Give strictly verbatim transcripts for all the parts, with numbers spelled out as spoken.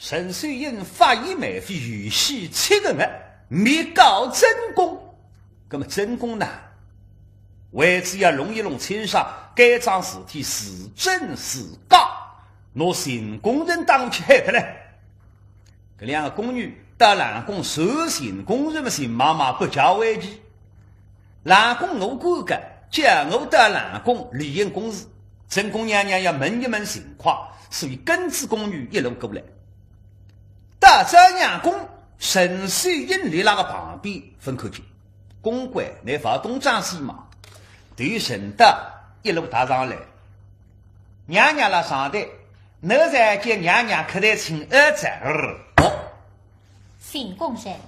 陈秀英发现梅妃有喜七个月，密告正宫。那么正宫呢，为仔要弄一弄清爽，该桩事体是真是假，拿秦宫人当去喊得来。搿两个宫女到冷宫，传秦宫人么，秦妈妈不叫回去。冷宫我管个，叫我到冷宫例行公事。正宫娘娘要问一问情况，所以跟仔宫女一路过来。到朝阳宫，陈秀英立辣个旁边，勿看见。宫官，倷勿懂张戏嘛，对陈道一路踏上来。娘娘辣上头，倷再叫娘娘客台请安哉。哦， 秦宫人，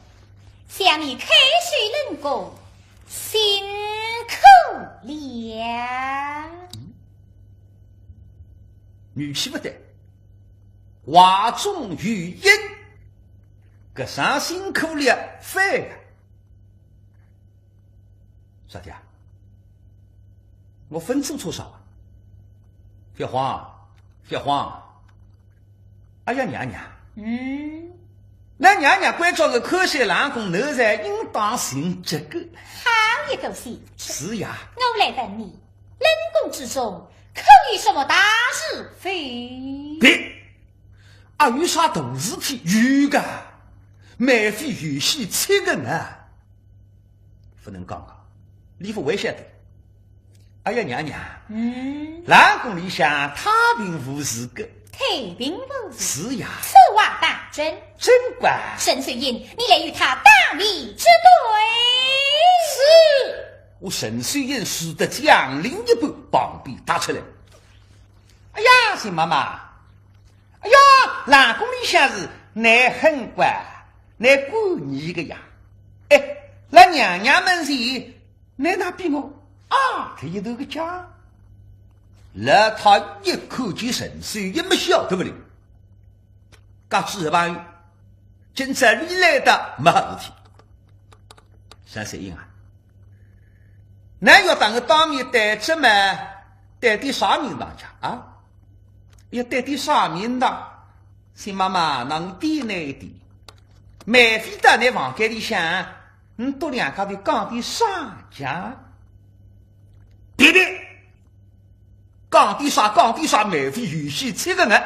想你开书冷宫，辛苦了。语气勿对，话中有音，搿声辛苦了，反了。啥体啊？我勿做错啥啊？覅慌，覅慌。 哎呀，娘娘，嗯，倷娘娘关照个科学冷宫，倷侪应当寻这个。好一个兴趣。是呀，我来问你，冷宫之中可有什么大是非？别，啊，有啥大事体？有个，梅妃有喜七个月。 勿能讲讲，俚勿会晓得。哎呀，娘娘，嗯，冷宫里向太平无事个。太平无事，是呀，此话当真。真个。沈水英，你来与他当面作对。是，我沈水英使得将令一般，旁边踏出来。哎呀，秦妈妈，哎呀，冷宫里向是难很怪。 难怪你个呀。哎，辣娘娘面前，倷哪比我矮脱一头个家？老太一看见沈水英么晓得勿灵。搿是朋友，今朝俚来得没好事体。沈水英啊， 倷要搭我当面对质么，对点啥名堂讲啊？要对点啥名堂？秦妈妈，倷对倷一点。梅妃到倷房间里向，倷笃两家头讲点啥讲？别别，讲点啥讲点啥，梅妃有喜七个月。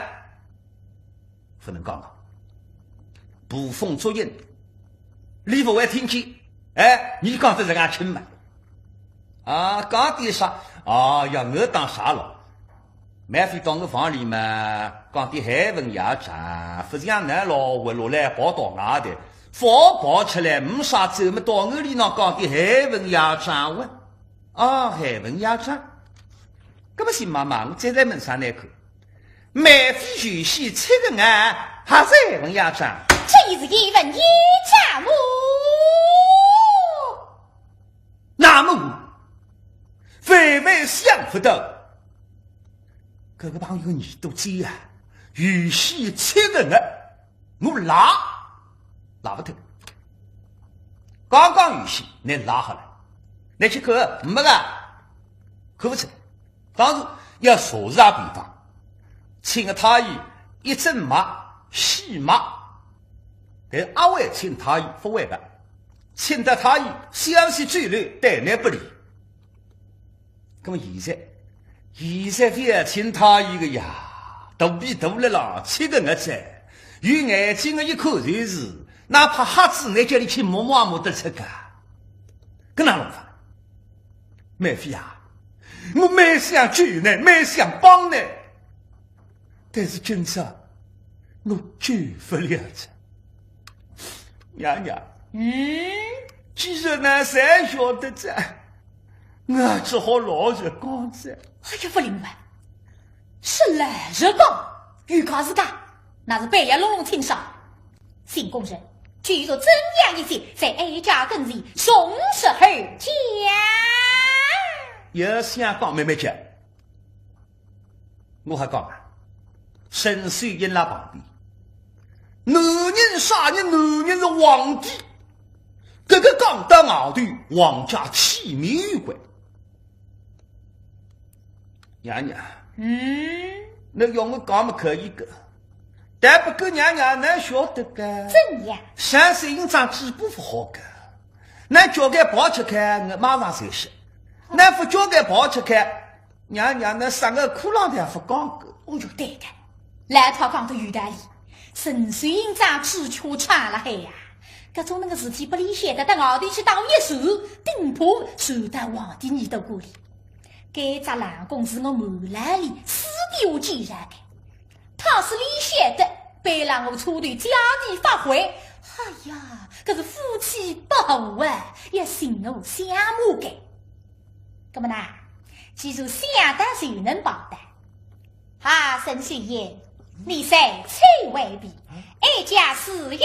勿能讲讲。捕风捉影，俚勿会听见。哎，倷讲得实梗轻嘛。啊，讲点啥？啊呀，我当啥咯？梅妃到我房里嘛，讲点闲文雅章，勿像倷咯，会落来跑到外头，勿跑出来，没啥走么，到我里向讲点闲文雅章哇。啊，闲文雅章。葛么秦妈妈，我再来问啥倷看？ 梅妃有喜七个月，还是闲文雅章？这也是闲文雅章哦。那么我万万想勿到，搿个朋友耳朵尖啊，有喜七个月，我赖，赖勿脱。刚刚有喜，倷赖好了，倷去看，没个，看勿出。 当然要说实话比方，请个太医一诊脉，喜脉，但阿会请太医勿会个，请得太医消息走漏，对倷不利。葛么现在，现在覅请太医个呀，肚皮大了啦，七个月哉，有眼睛个一看就是，哪怕瞎子倷叫俚去摸摸也摸得出个，搿哪弄法？ 梅妃啊，我蛮想救倷，蛮想帮倷，但是今朝我救勿了哉。娘娘，嗯，既然倷侪晓得哉，我只好老实讲哉。哎呀，勿灵了，是老实讲，有讲是讲，那是板要弄弄清爽。 秦宫人，据说怎样一些，在哀家跟前从实而讲。也想讲慢慢讲，我还讲啊，沈水英辣旁边，男人啥人，男人是皇帝，搿个讲到外头，皇家体面有关。娘娘，嗯，倷要我讲么可以个，但不过娘娘，倷晓得个，怎样？沈水院长嘴巴勿好个，倷交关跑出去，我马上就晓。倷勿交关跑出去，娘娘，倷啥个苦浪头也勿讲个。哦哟，对个，老太讲得有道理，沈水院长嘴巴长了海呀，搿种能个事体拨俚晓得，到外头去打一传，顶怕传到皇帝耳朵管里。该只冷宫是我瞒牢俚私底下建造个。 倘使俚晓得，背浪我车队假地发挥，哎呀，搿是夫妻不和啊，要寻我相骂个。那么呢，既然想到就能办到。啊，沈水院，你再请回避，哀家自有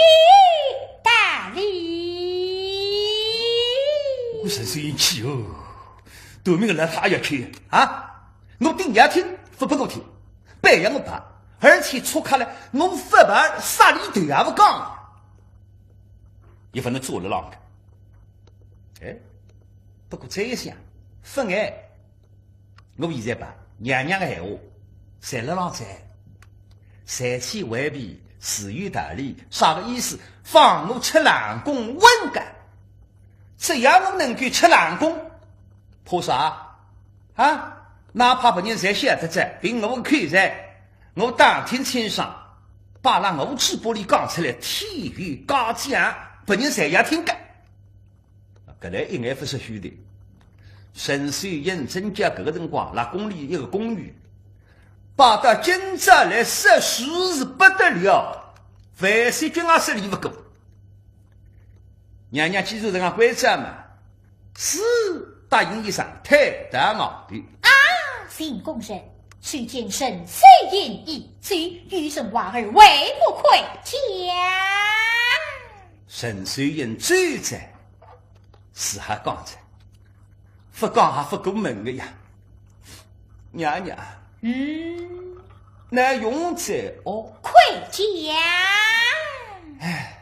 道理。我沈水院气哦，短命个来他也气啊！ 我顶要听，勿拨我听，白要我白，而且错开了，我勿白，啥理头也勿讲。也勿能做了浪个。哎，不过再一想，勿碍，我现在白，娘娘个闲话，侪辣浪哉。三七回避，自有道理，啥个意思？放我出冷宫问个。只要我能够出冷宫，怕啥？ 啊，哪怕别人侪晓得哉，凭我个口才，我打听清爽，摆辣我嘴巴里讲出来，天有嘉奖，别人侪要听个。搿来一眼勿是虚的，沈水院真叫搿个辰光，辣宫里一个宫女，摆到今朝来说书是不得了，万岁君也说理勿过。娘娘既然搿样关照嘛， 是答应一声，退到外头。啊，沈公人，谁见沈水院已走，有人话儿未卜可讲。沈水院走哉，是还讲哉，勿讲还勿过问个呀。娘娘，嗯，倷容再哦。快讲。哎，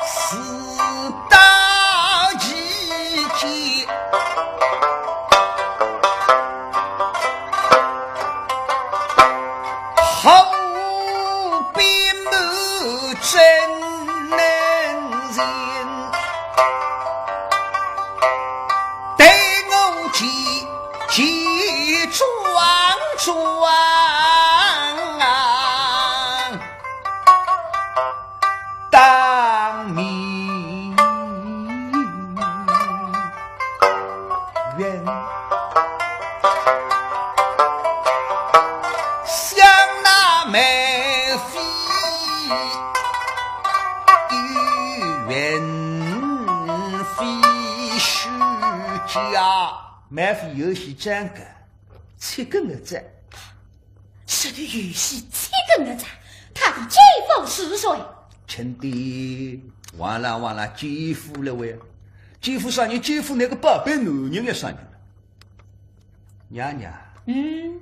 事到如今，何必瞒真人？ 待我急急装装，当面圆。想那梅妃有缘非虚假。 梅妃有些真个，七个月哉。说的有些七个月哉，她的奸夫是谁？臣的，完了完了，奸夫了喂！奸夫啥人？奸夫那个宝贝男人要啥人了？娘娘，嗯，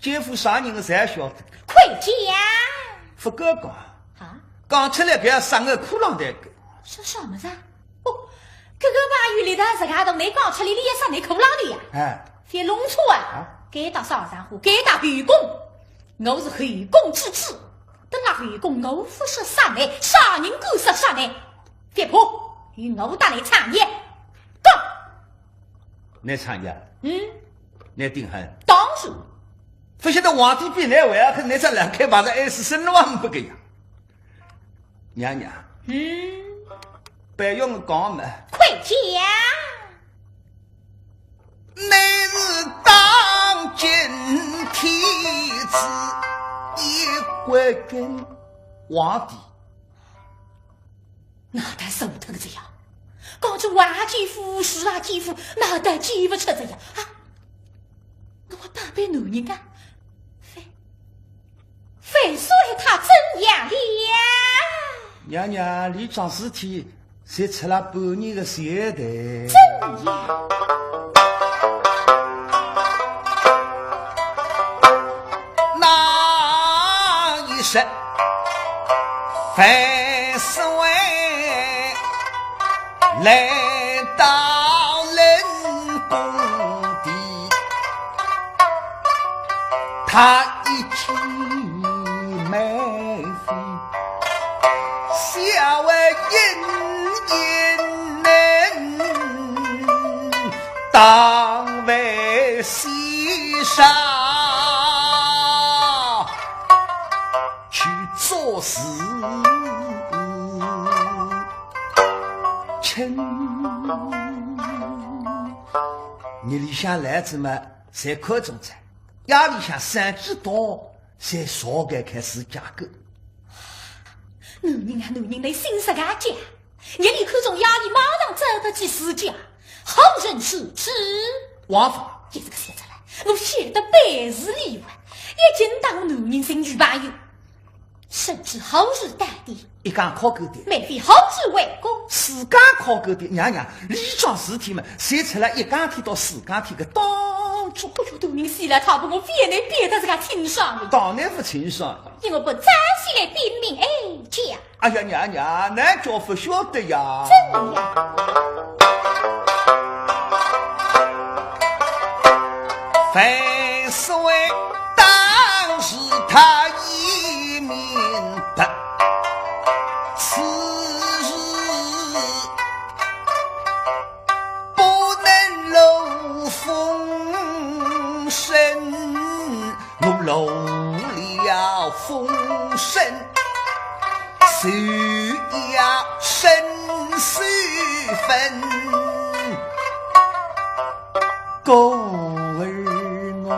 奸夫啥人我侪晓得。快讲！勿敢讲。啊？讲出来搿要伤我苦浪头个。说啥么子啊？ 哦，搿个朋友力道实梗大，倷讲出来，俚也伤倷苦浪头呀。哎。覅弄错啊！啊？该搭啥场化，该搭后宫，我是后宫之主，等辣后宫我勿说杀倷，啥人敢说杀倷？覅怕，有我搭倷撑腰。讲！倷撑腰？嗯。倷顶狠？当然。勿晓得皇帝比倷还要狠，倷只两开把子还是生了还勿个呀？ 娘娘，嗯，不要我讲嘛。快讲！乃是当今天子一国君皇帝。哪搭受得个这样？讲出王奸夫、是啊奸夫，哪搭见勿出这样啊？我宝贝男人啊，非 非说他怎样了？娘娘，俚桩事体才出了半年个小的。怎样？那一日，万岁来到冷宫的，他一见美妃，笑吟吟，当为戏上去做事。 亲，日里向来仔么，侪看中哉，夜里向三更多，侪少该开始讲个。男人啊，男人，倷心实梗犟，日里看中，夜里马上走得去自家，好人是痴。王法。也是个写出来，我写得百事理完，一径当男人寻女朋友。 谁知好事到底，一讲考过的，美妃好自为公。自家考过的，娘娘，俚桩事体嘛，侪出来一讲天到四讲天个当中。哎哟，大人死了，他把我变来变得这个清爽了。当然不清爽了。因为不早些禀明哀家。哎呀，娘娘，倷叫不晓得呀。怎么样？万岁。 当时他已明白，此事不能露风声，我露了风声，谁要伸手分？故而我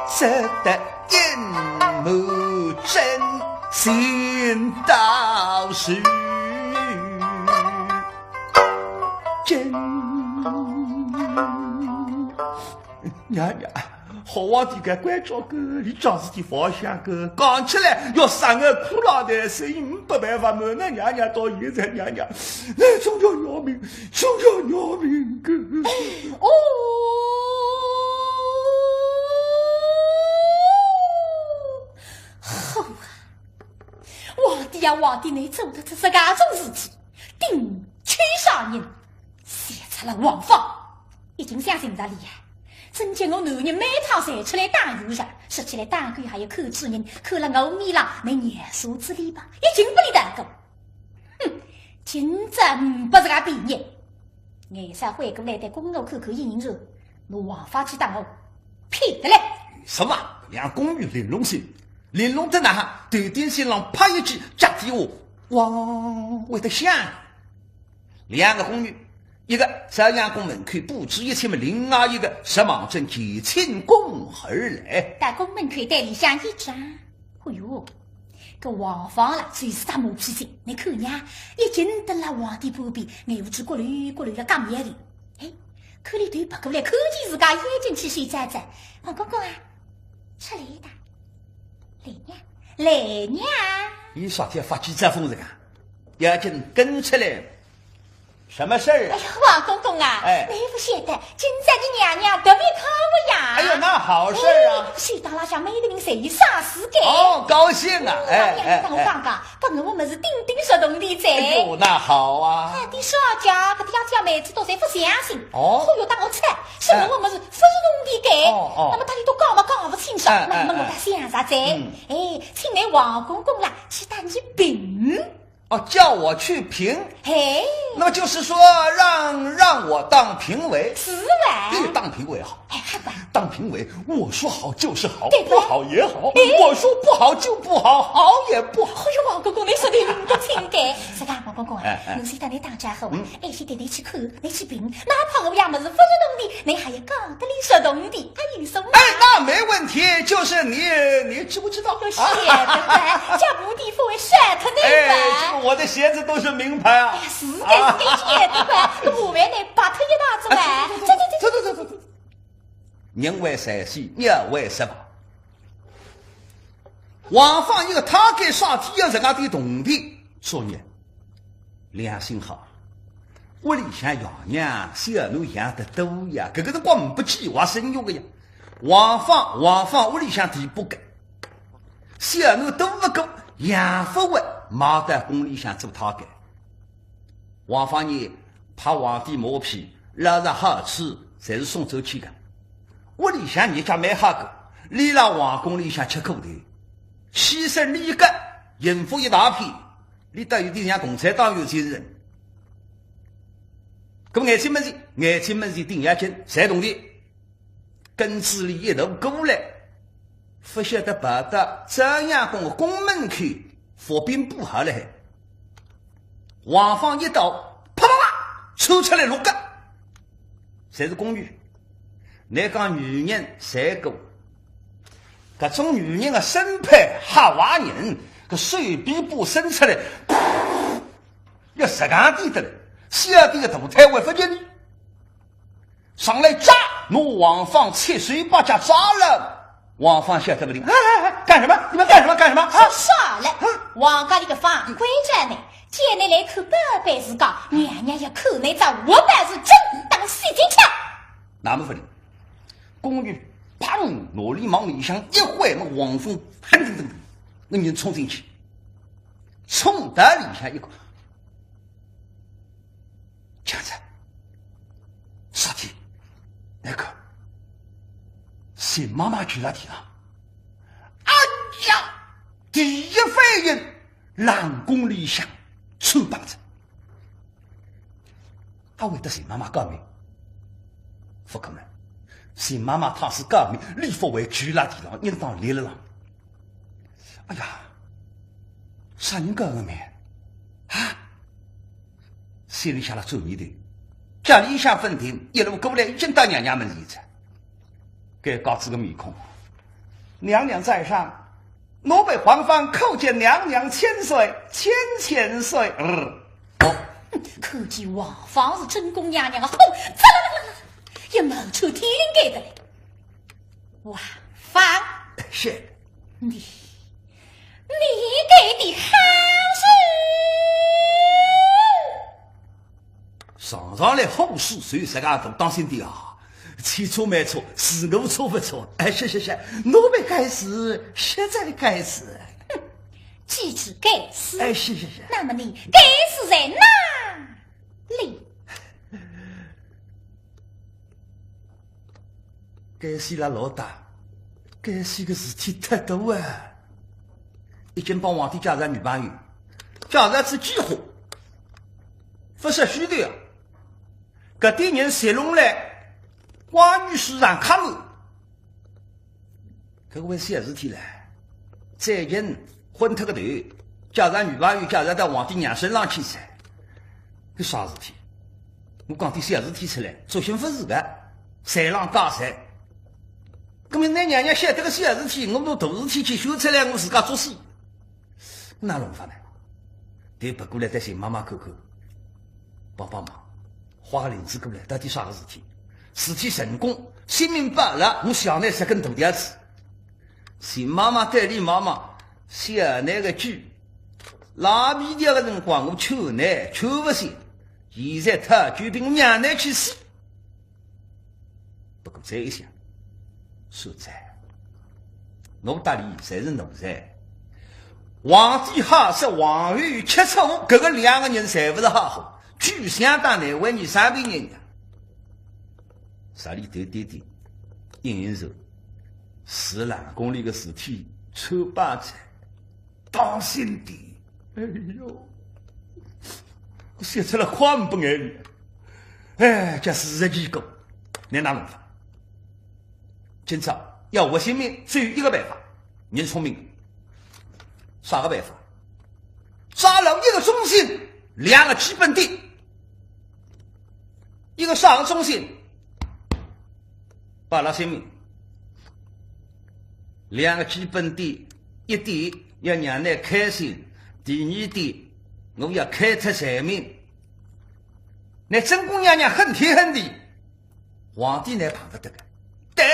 只得 隐瞒真情到时真。娘娘，好皇帝个关照个，俚桩事体勿好相个，讲起来要杀我骷髅的，所以没办法，瞒仔娘娘到现在，娘娘，哎，总要饶命，总要饶命个。哦。 好啊，皇帝呀，皇帝，倷做得出实梗种事体，顶缺啥人？写出了王法，已经想寻着俚呀。真叫我男人每趟侪出来打游击，说起来打狗还有看主人，看了我面浪，倷饶恕之理吧，已经不理得个。哼，今朝呒不实梗便宜。 眼色回过来对宫奴看看，应应说，拿王法去打我，骗得来。什么？两宫女玲珑心，玲珑得哪哈？头顶心浪啪一记，脚底下汪会得响。两个宫女，一个朝阳宫门口布置一切么，另外一个是望准乾清宫而来。到宫门口对里向一站，哎哟， 搿王法啦，就是只马屁精。倷看呀，已经蹲辣皇帝旁边，眼珠子咕噜咕噜个讲眼泪。哎，看俚对别个来，看见自家眼睛去水眨眨。王公公啊，出来一趟。来呀，来呀。俚啥体发起这疯子啊？眼睛跟出来。 什么事儿啊？哎呀，王公公啊，哎。倷勿晓得，今朝个娘娘特别讨我呀。哎呦，那好事儿啊。哎，喜堂浪向每个人侪有赏赐个。哦，高兴啊，哎，哎，娘娘搭我讲讲，哎。拨我个物事顶顶值铜钿哉。哎呦，那好啊。啊，俚说讲，搿点小妹子都侪勿相信。哦。哦哟，搭我猜，说我个物事勿值铜钿个。哦，哦。那么搭俚都讲嘛讲勿清爽，哎，那么我搭想着哉。哎，哎。嗯。哎，请倷王公公啦，去搭俚评。 哦，叫我去评？嘿。那么就是说让，让我当评委？是啊。哎，当评委好。哎，好吧。当评委，我说好就是好，对吧？不好也好，哎。我说不好就不好，好也不好。哎哟，王公公，倷说得灵得清个。是个，王公公啊，哎，哎。我是搭倷打招呼啊，嗯。哎，是带倷去看，倷去评，哪怕我个物事勿值铜钿，倷还要讲得俚值铜钿，哎，有什么？哎，那没问题，就是你，你知不知道？ 晓得个，脚步地方会甩脱个。哎，这个我的鞋子都是名牌啊。哎呀，是个，啊。是个，晓得个，搿麻烦倷白脱一大只哎，哎。走走走走走走走。人为财死，鸟为食亡。王法一个，他该啥体要人家点铜钿，作孽。 良心好，屋里向爷娘小囡养得多呀，搿个辰光呒不计划生育个呀。王法，王法屋里向地不够，小囡多勿够，养勿活，卖到宫里向做太监。王芳呢，拍皇帝马屁，捞着好处，侪是送走去个。屋里向日脚蛮好过，俚辣皇宫里向吃苦头，牺牲利益，幸福一大片，俚倒有点像共产党有精神。搿么眼睛门前，眼睛门前顶要紧，侪懂的。 跟仔俚一道过来，勿晓得跑到朝阳宫个宫门口，伏兵布好了海。王芳一到，啪啪啪，窜出来六个，侪是宫女。倷讲女人侪个，搿种女人个身板吓坏人，搿手臂部伸出来，要实梗点得了，小点个大腿会勿及呢。 上来扎，拿王芳七手八脚扎牢。王芳吓得勿灵，哎，哎，哎，干什么？你们干什么？干什么？啊！啥了？王家里个方官叫呢，叫你来看宝贝自家，娘娘要看你只活宝是真当死进去。那么勿灵，宫女砰，拿俚往里向一挥，么王芳砰噔噔噔，那人冲进去，冲到里向一看， 强子，啥体？那个，沈妈妈跪辣地浪。哎呀，第一反应，冷宫里向臭棒子。阿会得沈妈妈告密？勿可能，沈妈妈倘使告密，俚勿会跪辣地浪，应当立了浪。哎呀，啥人告个密？啊？ 心里向辣转念头，脚里向勿停，一路过来已经到娘娘门前哉。该告子个面孔，娘娘在上，奴婢王芳叩见娘娘千岁，千千岁。嗯，哦，看见王芳是正宫娘娘个，吼，滋啦啦啦啦，一冒出天灵盖的。王芳，是，你 你该的好事！上上来好事随实梗做，当心点啊！千错万错，是我错勿错。哎，是是是，奴婢该死，实在该死。哼，既知该死，哎，是是是。那么你该死在哪里？ 该死辣老大，该死个事体太多啊！已经帮皇帝介绍女朋友，介绍仔几化，勿说虚头啊！搿点人侪弄来，花女书场看我。 搿个为啥事体嘞？最近昏脱个头，介绍女朋友介绍到皇帝娘身浪去噻。搿啥事体？我讲点小事体出来，作兴勿是个，侪浪加侪。搿么㑚娘娘晓得个小事体，我拿大事体去宣出来，我自家作死。 哪弄法呢？对勿过来对沈妈妈看看，帮帮忙，花个翎子过来，到底啥个事体？事体成功，性命保了，我小囡十根大条子。沈妈妈对俚望望，小囡个句，拉皮条个辰光我劝倷劝勿醒，现在讨救兵让倷去死。 不过再一想，实在，我搭俚侪是奴才。皇帝好色，皇后吃醋，搿个两个人侪勿是好货，就相当难为你三辈人呀。啥里头点点，应应酬，是冷宫里个事体，穿帮仔。 当心点。哎呦，我写出来快勿眼泪。哎，叫是日期过，倷哪弄法？今朝要活性命，只有一个办法，人聪明。啥个办法？抓牢一个忠心，两个基本点。一个啥个忠心？ 摆辣心里。两个基本点，一点要让倷开心，第二点，我要开脱罪名。倷正宫娘娘恨天恨地，皇帝倷碰勿得个。对。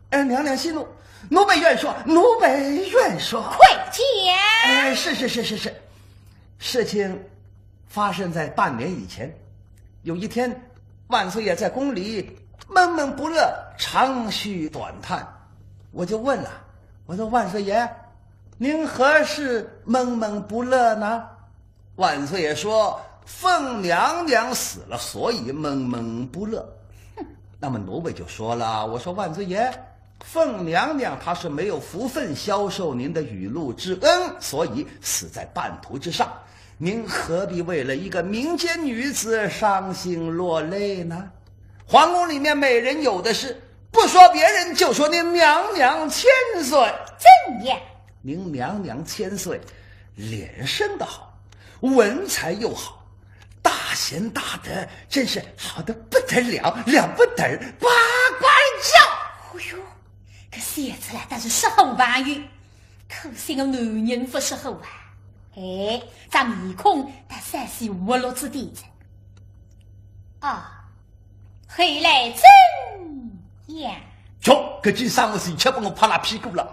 哎，娘娘息怒，奴婢愿说，奴婢愿说。快讲。哎，是是是是是。事情发生在半年以前，有一天，万岁爷在宫里闷闷不乐，长吁短叹。我就问了，我说：“万岁爷，您何事闷闷不乐呢？”万岁爷说：凤娘娘死了，所以闷闷不乐。那么奴婢就说了，我说万岁爷，凤娘娘她是没有福分销售您的雨露之恩，所以死在半途之上。您何必为了一个民间女子伤心落泪呢？皇宫里面美人有的是，不说别人，就说您娘娘千岁。怎样？您娘娘千岁，脸生得好，文才又好，大贤大德，真是好得不得了，了不得儿，呱呱叫。哎哟，搿小子啦，倒是说好朋友，可惜我男人勿说好啊。哎，这面孔倒算是活络仔点哉。啊，后来怎样？瞧，搿句啥物事，却拨我拍了屁股了。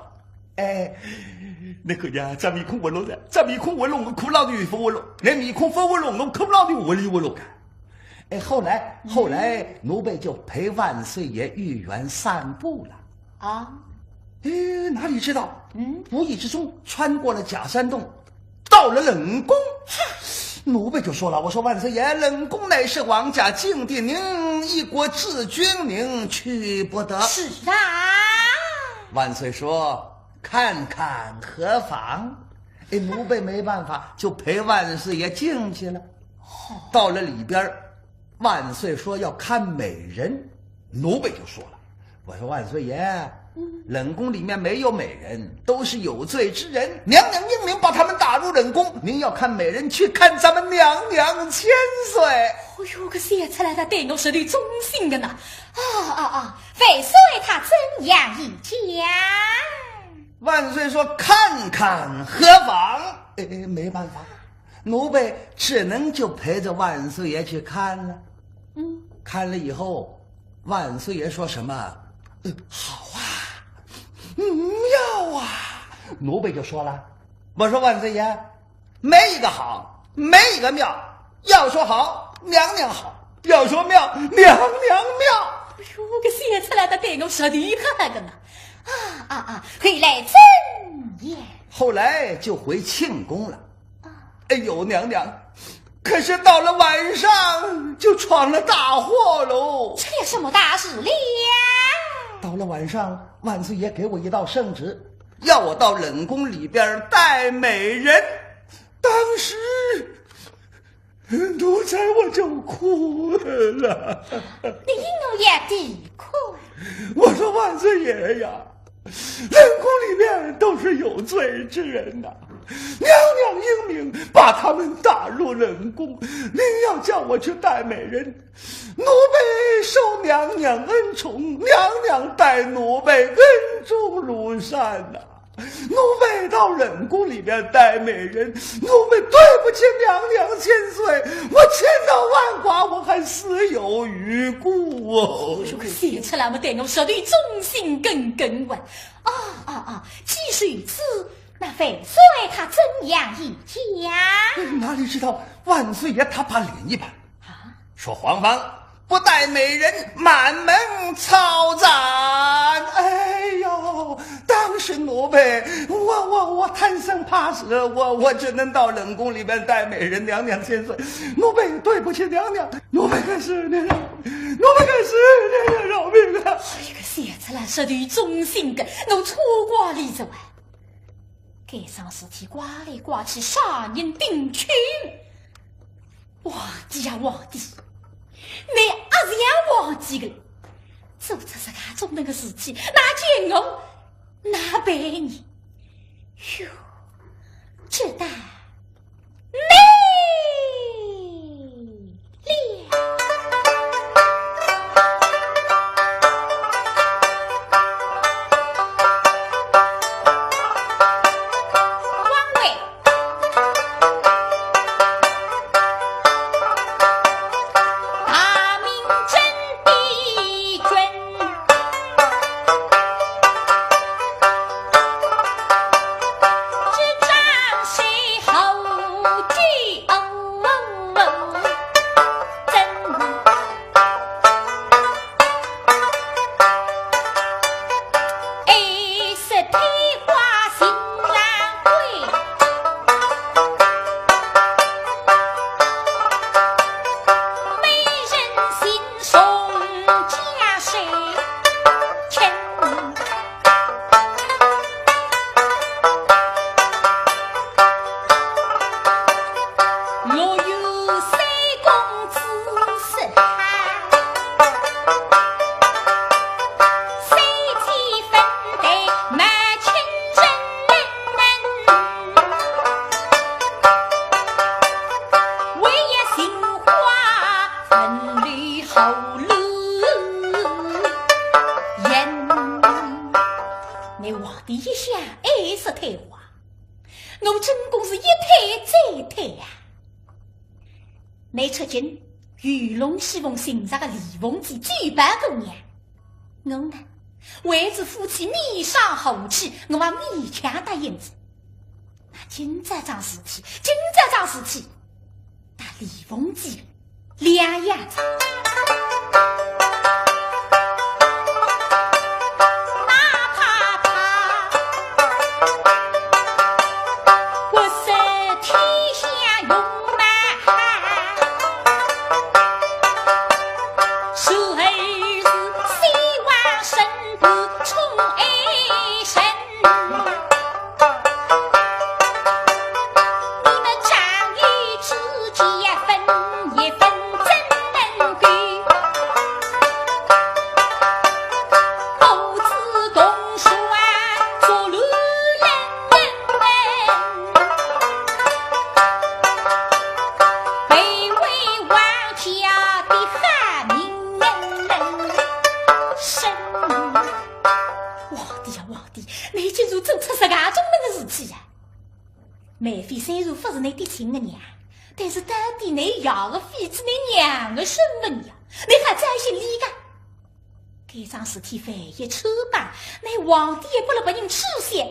哎，侬看呀，这面孔活络哉，这面孔活络，我骷髅头勿活络；侬面孔勿活络，我骷髅头活里活络个。哎，后来，后来，奴婢就陪万岁爷御园散步了。啊，哎，哪里知道，嗯无意之中穿过了假山洞，到了冷宫。奴婢就说了，我说万岁爷，冷宫乃是皇家禁地，您一国之君，您去不得。是啊，万岁说，看看何妨？哎，奴婢没办法，就陪万岁爷进去了。到了里边儿，万岁说要看美人，奴婢就说了，我说万岁爷，冷宫里面没有美人，都是有罪之人。娘娘英明，把他们打入冷宫。您要看美人，去看咱们娘娘千岁。哎哟，搿小子啦，倒对我实头忠心个呢。啊啊啊！万岁他怎样一讲？万岁说，看看何妨？哎，没办法，奴婢只能就陪着万岁爷去看了。嗯，看了以后，万岁爷说什么？呃，好啊，嗯，妙啊！奴婢就说了，我说万岁爷，没一个好，没一个妙。要说好，娘娘好；要说妙，娘娘妙。哎哟，搿小子啦，倒对我实头好个呢。啊啊啊！后来怎样？后来就回庆宫了。哎呦，娘娘，可是到了晚上就闯了大祸喽。出了什么大事了？到了晚上，万岁爷给我一道圣旨，要我到冷宫里边儿带美人。当时，奴才我就哭了。你我也啼哭。我说万岁爷呀，冷宫里面都是有罪之人呐，娘娘英明，把他们打入冷宫。您要叫我去带美人，奴婢受娘娘恩宠，娘娘待奴婢恩重如山呐。奴婢到冷宫里面带美人，奴婢对不起娘娘千岁，我千刀万剐，我还死有余辜哦。这个小子啦，对我实头忠心耿耿啊。啊啊啊！既是如此，那万岁他怎样一讲？哪里知道万岁爷他把脸一板，啊？说皇房不带美人，满门抄斩。哎呦，当时奴婢，我我我贪生怕死，我我只能到冷宫里边带美人。娘娘千岁，奴婢对不起娘娘，奴婢该死，娘娘，奴婢该死，娘娘饶命啊！这个小子啦，实头忠心个，我错怪你了啊。该桩事体怪来怪去，啥人顶去？皇帝呀，皇帝，你阿是要皇帝个嘞？做出自家种能个事体，哪见我哪办你？哟，这大 你了。王位，大明真帝君，执掌谁好？说退话，我正宫是一退再退呀。倷出京，游龙戏凤寻着个李凤姐，举报姑娘。我呢，为仔夫妻面上和气，我还勉强答应仔。那今朝桩事体，今朝桩事体，搭李凤姐两样哉。皇帝呀，皇帝，倷竟然做出实梗种能个事体呀！ 梅妃虽然勿是倷嫡亲个娘，但是到底倷爷个妃子，倷娘个身份呀，倷还掌心里个。该桩事体万一穿帮，倷皇帝也拨勒别人取笑，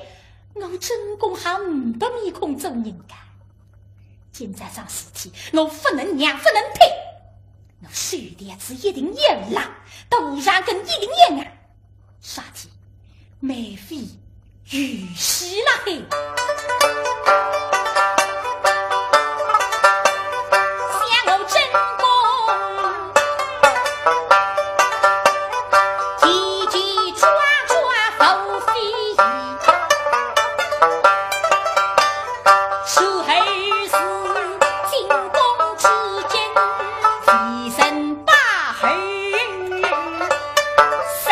我正宫还呒不面孔做人个。今朝桩事体，我勿能让，勿能推，我手头子一定要拉，头上根一定要硬。 啥体？梅妃有喜了嘿！想我正宫，奇奇怪怪无非意，是后世进宫之间，非人把后 生。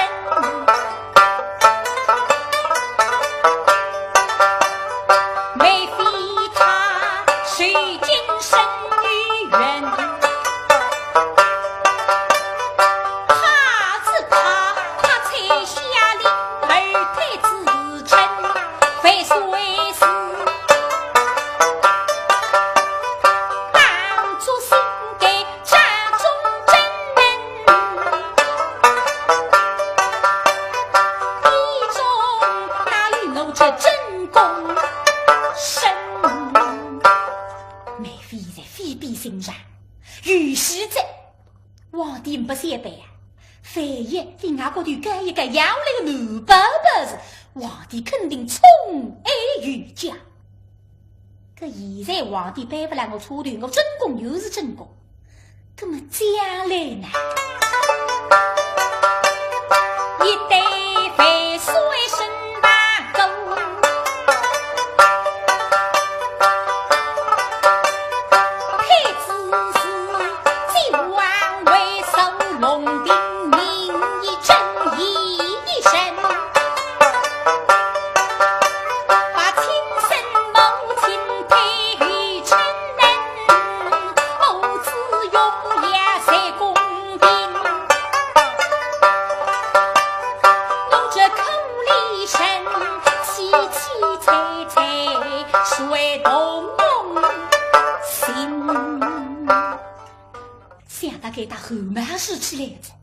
梅妃她受尽生于怨，怕是怕她，她才下令后退子臣，万岁是当作心该 掌中之人，意中哪有我这正宫身？梅妃现在非比寻常，有喜哉，皇帝呒不三办啊。万一另外高头加一个要来个男宝宝是，皇帝肯定宠爱有加。 搿现在皇帝扳勿牢我差头，我正宫又是正宫，搿么将来呢？一对万岁身旁过，太子是靖王为首，龙庭名医正一生。 把亲生母亲推于城门，母子永远在公平。我这苦里人，凄凄切切谁同情？想到该搭后妈是起来哉，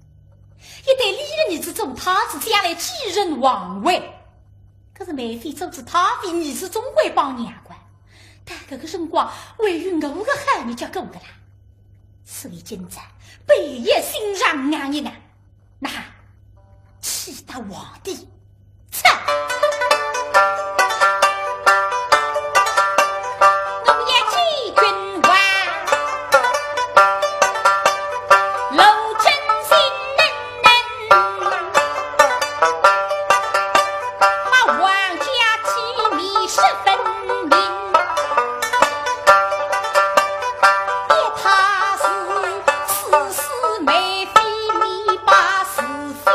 一对俚个儿子做太子，将来继承皇位。 可是梅妃做仔太妃，儿子总归帮娘管。但搿个辰光，还有我个好日脚过个啦。所以今朝，必要心上硬一硬。那，气得皇帝，操！我要见君王，罗真心能 把王家体面说分明。一怕是刺死梅妃，你把是非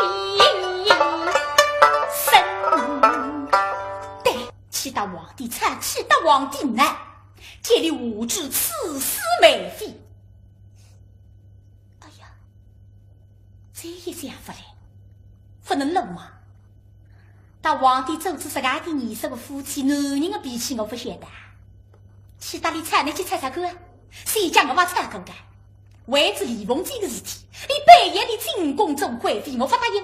生。对，气得皇帝惨，气得皇帝难，接连下旨刺死梅妃。哎呀， 再也想勿来，勿能了嘛。搭皇帝做仔实梗点年数个夫妻，男人个脾气我勿晓得啊。去搭俚吵，倷去吵啥个啊？谁叫我勿吵过个？为仔李凤姐个事体，俚半夜里进宫做贵妃，我勿答应。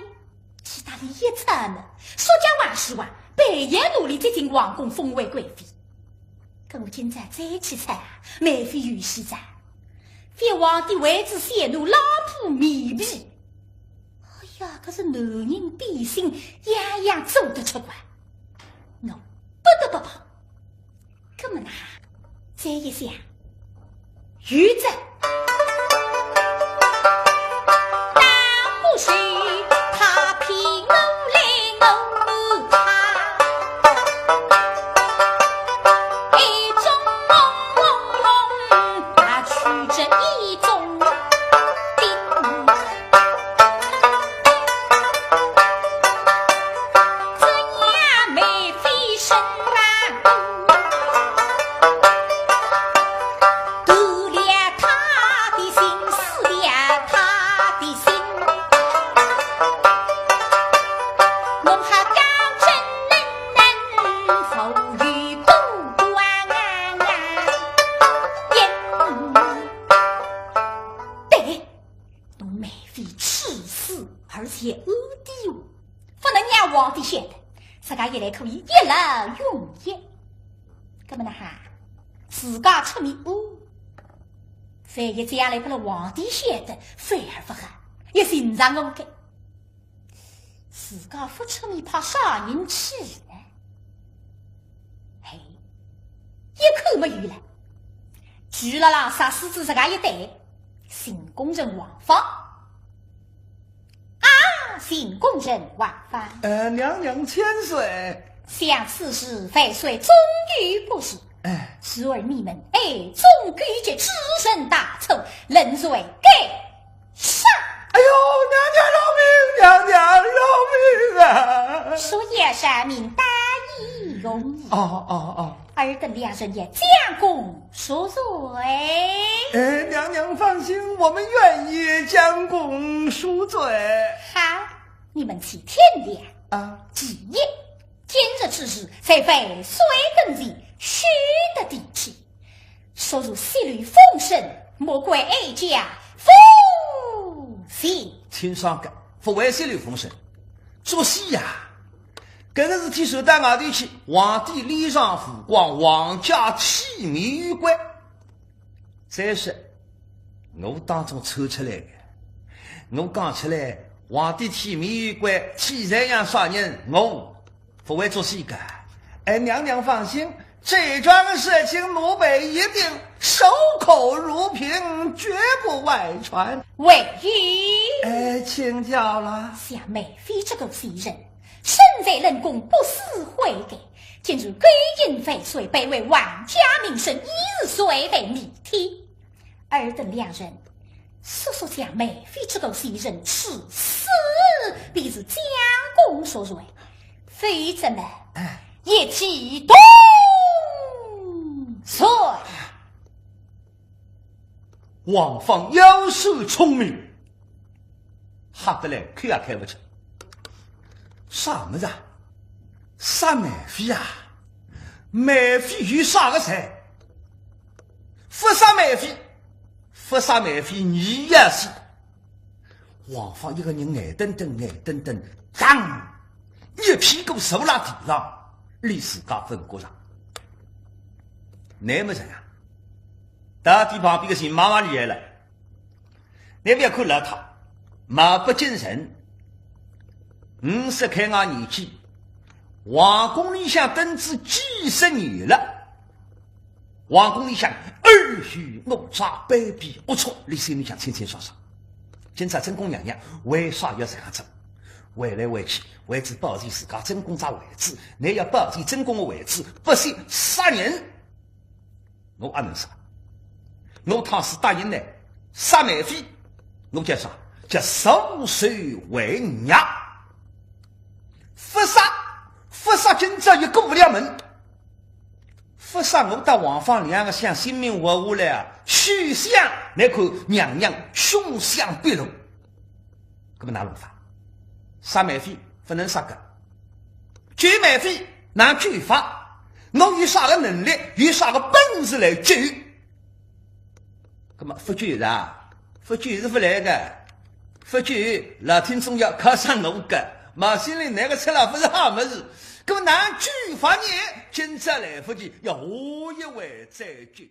去搭俚一吵么，说句坏话，半夜里接近皇宫封为贵妃。 搿我今朝再去猜啊，梅妃有戏哉。父皇帝为仔小囡拉破面皮。哎呀，搿是男人变心，样样做得出啊。我不得不跑。搿么哪，再一想，有哉。 对，拿梅妃处死，而且暗地里，勿能让皇帝晓得，自家一来可以一劳永逸。搿么呢哈，自家出面哦，万一将来拨了皇帝晓得，反而勿好，也寻常我个。 自家勿出面，怕啥人气呢？嘿，一口没有了。除了拉萨狮子自家一对，新宫人王芳。啊，新宫人王芳。呃，娘娘千岁。想此事万岁终于不是。哎。侄儿你们，哎，终于这知人大错，冷罪该 杀！哎呦，娘娘饶命，娘娘饶命啊！说也是命大义容易。哦，哦，哦。尔等两人也将功赎罪。哎，娘娘放心，我们愿意将功赎罪。好，你们去天亮。啊。第一，今日之事，在万岁跟前，须得提起。 说如泄露风声，莫怪哀家勿信。请上告，勿会泄露风声。作死呀！搿个事体传到外头去，皇帝脸上无光，皇家体面有关。再说，我当中抽出来个，我讲出来，皇帝体面有关，体裁要杀人，我 勿会作死个。哎，娘娘放心，这桩事情奴婢一定守口如瓶，绝不外传。唯有……哎，请教了。想梅妃这个贱人，身在冷宫不思悔改，竟然勾引万岁，背坏皇家名声，以死罪犯逆天。 尔等两人，速速将梅妃这个贱人处死，便是将功赎罪，否则么，哎。一记动罪。王芳腰手聪明，吓得来口也开勿出。啥物事啊？杀梅妃啊？梅妃有啥个罪？ 勿杀梅妃，勿杀梅妃，倷也死。王芳一个人呆登登，呆登登，当，一屁股坐辣地上，连自家勿觉着。乃末实梗，到底旁边个秦妈妈厉害了。 倷覅看老太，貌不惊人，五十开外年纪，皇宫里向蹲仔几十年了。皇宫里向尔虞我诈、卑鄙龌龊，俚心里向清清爽爽。今朝正宫娘娘为啥要实梗做？为来为去，为仔保全自家正宫只位子，倷要保全正宫个位子，勿惜杀人。 我阿能杀？我倘使答应呢，杀梅妃，我叫啥？叫束手为虐。勿杀，勿杀，今朝又过勿了门。勿杀，我搭王芳两个相性命活下来啊，休想倷看娘娘凶相毕露。搿么哪弄法？杀梅妃勿能杀个，救梅妃，哪救法？我有啥个能力，有啥个本事来救？那么勿救啦，勿救是勿来个，勿救，老天总要敲杀我个。毛县令拿个出来勿是好物事，那么哪救法呢？今朝来勿及，要下一回再救。